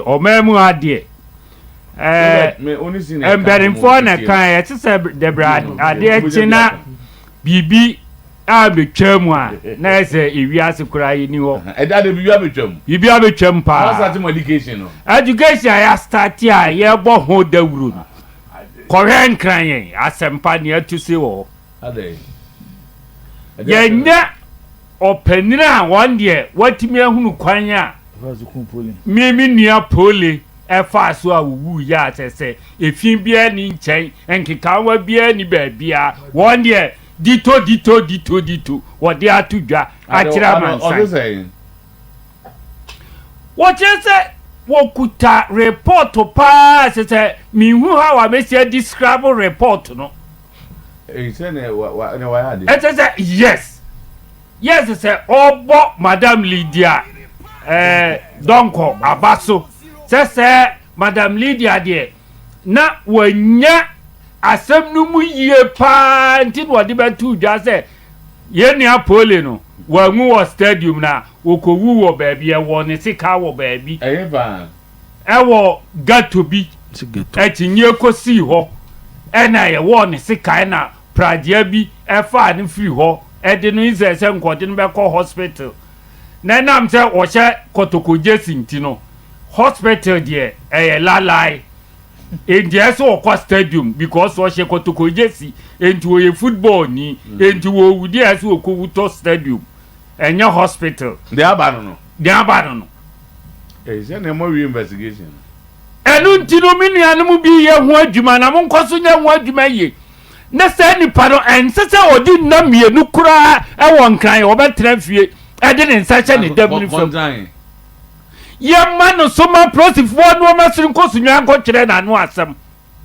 Ɔman mu ha deɛ, ɛɛ mpanimfoɔ na kan ɛte sɛ dɛbrɛ adeɛ kye na biribi a betwa mu a na ɛsɛ ewiase koraa yɛ ni hɔ. Ɛda de biribi abetwa mu. Biribi abetwa mu paa. Wɔn asate mu education no. Education a yɛastate a yɛbɔ ho dawuro no. Kɔhwɛ nkran yɛn asɛmpa nea ɛto se wɔ hɔ. Yɛnyɛ ɔpanin a wɔn deɛ watumi ahunu kwan a me me nua Pole ɛfaa so a owuu yɛ a sɛ sɛ efi biara ni nkyɛn nkekawa biara ni baabiara wɔn deɛ dito dito dito dito wɔde ato dwa akyerɛ amansan. Wɔkyerɛ sɛ wɔkuta report paa sɛ sɛ mehu how a mɛsi describe report no. Ɛkyɛ sɛ yes yes sɛ ɔbɔ Madam Lydia ɛɛ Donkor aba so sɛ sɛ Madam Lydia deɛ na wanya asɛm no mu yie paa nti na ɔde bɛto dwa sɛ yɛn nua Pole no wanwu wɔ stadium na wɔkɔwu wɔ baabi ɛwɔ ne sika wɔ baabi ɛwɔ ghetto bi akyinnye kɔsii hɔ ɛna yɛwɔɔ ne sekan na pragea bi ɛfaa no firi hɔ ɛde no Israel sɛ nkɔde no bɛkɔ hospital na ɛnam sɛ ɔhyɛ kɔtɔkɔ gyesi nti no hospital deɛ ɛyɛ lalae enti ɛsɛ ɔkɔ stadium because ɔhyɛ kɔtɔkɔ gyesi enti ɔyɛ football ni enti wɔwu deɛ ɛsɛ ɔkɔwu tɔ stadium ɛnyɛ hospital. Deɛ aba no no. Deɛ aba no no. Ɛyɛ sɛ na ɛmɔ wie investigation. Ɛno nti no me nuanom bi yɛ ho adwuma na monkɔ so nyɛ ho adwuma yie. Ne saa nipa no ɛnsɛ sɛ ɔdi nna mmienu koraa ɛwɔ nkran ɔbɛtena fie ɛde ne nsa hyɛ ne dam ne fam. Yɛma no so ma polisifoɔ nneɛma soro nkɔ so nwa nkɔtwerɛ n'ano asɛm.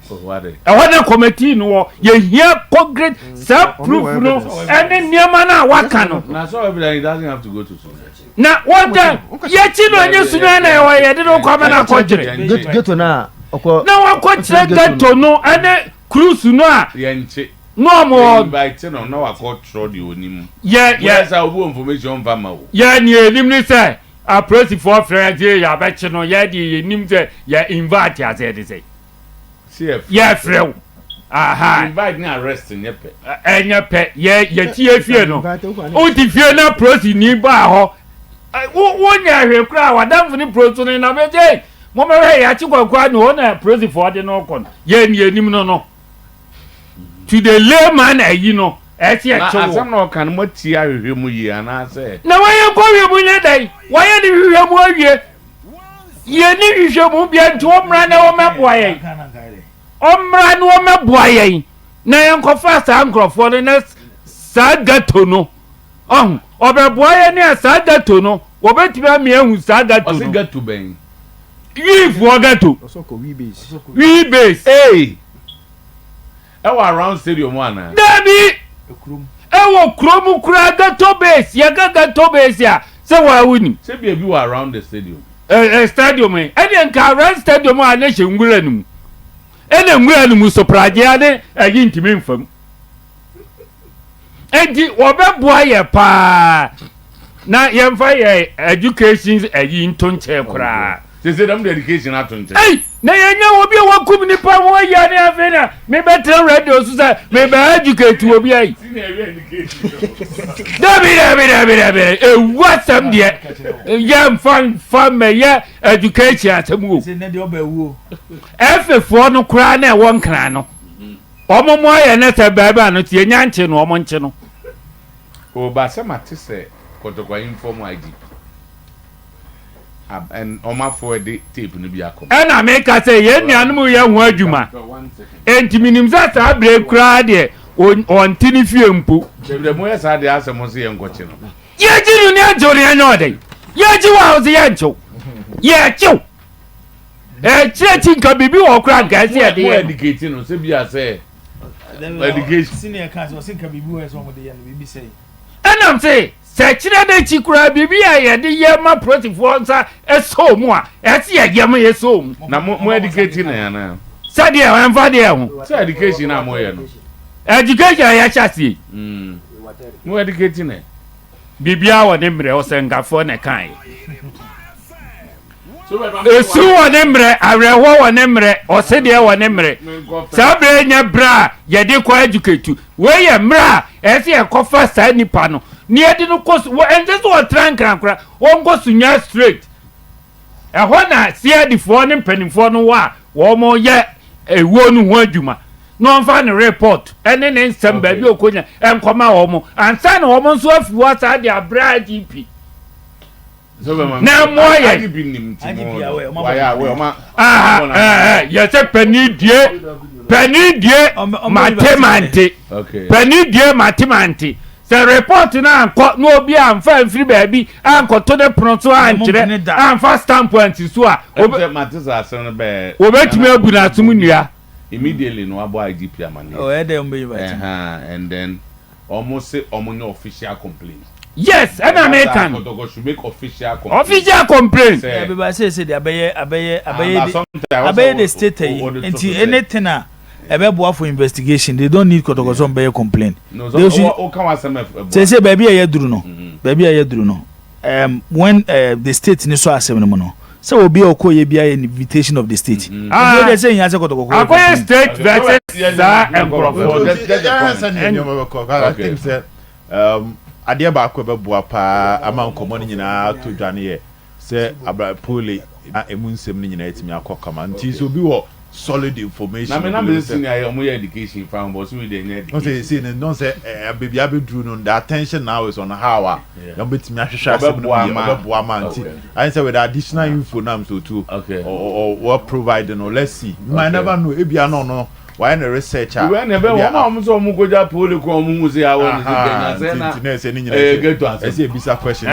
Ɛhɔ na kɔmɛtii no wɔ. Yɛhia concrete saa proof no ɛne nneɛma no a waka no. Na so evidence he doesn't have to go to Sunyani. Na wɔda yɛkyi no ɛnyɛ Sunyani na ɛwɔ yɛde no kɔ ama no akɔkyerɛ. Ghetto na ɔkɔ. Na wakɔkyerɛ ghetto no ɛne cruise no a. Yɛnkye. Na ɔmo wɔ. Invite no na wakɔ twerɛ deɛ onim. Yɛ yɛ. Wọ́n sɛ obi wɔ information nfa ma o. Yɛ nea enim ne sɛ apolisifoɔ frɛ yɛn sɛ yɛabɛkye no yɛ deɛ yɛnim sɛ yɛ invite asɛ de sɛ. Yɛfrɛ wo. Aha. Invite ne arrest nyɛ pɛ. Ɛnyɛ pɛ. Yɛ yɛti yɛ fie no. Woti fie na polisini baa hɔ. Wo wonyɛ hwee koraa w'adamfo ne polisi no na bɛgye. Mommɛhwɛ yɛakye kwaku ano hɔ na polisifoɔ de no kɔ no. Yɛn ni anim no no. To the layman ayi no ɛsɛ ɛkye wo. Na asɛm na ɔka no moatie ahwehwɛ mu yie anaasɛ. Na wɔyɛ nkɔhwɛ mu nyɛ dɛn? Wɔyɛ ne hwehwɛ mu awie. Yɛnni nhwehwɛmu bia nti ɔmmra na ɔmmɛboa yɛn. Ɔmmra na ɔmmɛboa yɛn na yɛnkɔfa saa nkurɔfoɔ no na saa gato no. Ɔho, ɔbɛboa yɛn a saa gato no, wɔbɛtumi ama yɛahu saa gato no. Ɔse gato bɛn? Wiifoɔ gato. Wii base. Hey! Ɛwɔ around stadium hɔ anaa? Dabi! Ɛwɔ kurom koraa ghetto base. Yɛka ghetto base a, sɛ waa wonim. Sɛ baabi wɔ around the stadium. Ɛ ɛ stadium yi. Ɛdeɛ nka around stadium a na hyɛ nwura no mu. Ɛna nwura no mu so pragea ne ɛyi ntumi nfa mu. Enti wɔbɛboa yɛ paa na yɛmfa yɛ education ayi nto nkyɛn koraa. Sese dɛm de education ato nkyɛn. Ei, na yɛnya obi a wakum nipa ho ayi ane afei na mebɛtena radio so sɛ mebɛ educate obi ayi. Dabi dabi dabi dabi ewu asɛm deɛ yɛmfa mfa mɛyɛ education asɛm o. Ɛfefoɔ no koraa na ɛwɔ nkran no. Wɔn mo ayɛ ne sɛ bɛɛma no tie nya nkye no wɔn nkye no. O ba sɛ mate sɛ kɔtɔkwa inform IGP ab and wɔn afɔwɛde tape no bi akɔ. Ɛna meka sɛ yɛn nuanom yɛ ho adwuma enti menim sɛ saa berɛ yi koraa deɛ ɔnte ne fie mpo. Dabi dabi moyɛ saa deɛ asɛ mo se yɛn nkɔkye no. Yɛgye no ne yɛnkye wo no yɛnyɛ ɔdɛn? Yɛgye wo a wo se yɛnkye wo yɛkye wo. Ɛkyerɛ akyi nka biribi wɔ hɔ koraa nka ɛsɛ yɛde yɛ no. Educate no sɛ bi a sɛ education. Senior kan sɛ ɔsɛ nka biribi wɔ sɛ wɔde yɛ no biribi sɛ. Ɛnam sɛ sɛ kyerɛ no akyi koraa biribi a yɛde yɛ ma polisifoɔ nsa ɛsɔ mu a ɛsɛ yɛyɛ ma yɛsɔ mu. Na mo mo educate no anaa. Sɛdeɛ ɛmfa deɛ ho. Sɛ education a mo yɛ no. Education a yɛahyɛ aseɛ. Mo educate no. Biribiara wɔ ne mmerɛ ɔsɛnkafoɔ na ɛkaeɛ. Esu wɔ ne mmerɛ, awerɛhoɔ wɔ ne mmerɛ, ɔsedeɛ wɔ ne mmerɛ. Saa berɛ nyɛ berɛ a yɛde kɔ educate. Wei yɛ mmerɛ a ɛsɛ sɛ yɛkɔfa saa nipa no na yɛde no kɔ su, ɛnsɛ sɛ ɔtra nkrankora, ɔnkɔ Sunya straight. Ɛhɔ na CID foɔ ne mpanimfoɔ no wɔ a wɔyɛ ewuo no ho adwuma na ɔmfa ne report ɛne ne nsɛm baabi a ɔkɔnya ɛnkɔma wɔn ansa na wɔn nso afiri hɔ saa de abrɛ IGP na mmoa yɛn. Yɛsɛ panin die panin die mate mante panin die mate mante sɛ report no ankɔ na obi amfa amfiri baabi ankɔto ne pono so ankyerɛ amfa stamp ansi so a wɔbɛtumi abu no asom nnua. Immediately no wabɔ IGP amaneɛ. Oh, ɛdɛ ɔmo bɛ invite. And then ɔmo se ɔmo nyɛ official complaint. Yes, ɛna mi kan. Kɔtɔkɔ should make official complaint. Official complaint. Sɛ ɛbɛba sɛ sɛ de abɛyɛ abɛyɛ abɛyɛ de abɛyɛ de state yi nti anything a ɛbɛboa for investigation, they don't need Kɔtɔkɔ sɛ ɔmo bɛyɛ complaint. No, They should o kan wa sɛm ɛboa. Sɛ baabi a yɛ duru no, baabi a yɛ duru no, when the state ni so asɛm no mu no, sɛ obi a ɔkɔ yɛ bi ayɛ invitation of the state. Ah. Nti o de sɛ yɛn asɛ Kɔtɔkɔ kɔ yɛ Akɔyɛ complaint. state versus saa nkurɔfoɔ. Just a comment. Sɛ nneɛma bɛkɔ, I think sɛ adeɛ baako a ɛbɛboa paa ama nkɔmmɔ no nyinaa to dwa no yɛ sɛ abra pole na emu nsɛm no nyinaa atumi akɔ kama, nti sɛ obi wɔ solid information Na mi na obi mi sɛ- senior yɛ ɔmo yɛ education fa bɔ so mi de nyɛ no sɛ education. say no sɛ baabi abɛduru no, the attention now is on how a yɛn bɛtumi ahwehwɛ asɛm no Ɔbɛboa mu yie, ama. ɔbɛboa ma nti ayɛ sɛ with the additional info nam so too or provide no, let's see, you might never know, ebia no no wayɛ ne research a Ìwé ɛna ɛbɛ wɔn a wɔn sɛ wɔn kɔgya pole kɔ wɔn hu sɛ awɔ ne sɛ kɛnyɛ sɛ nti na nti na ɛsɛ ne nyinaa ɛyɛ ghetto asɛm. ɛsɛ ebisa question.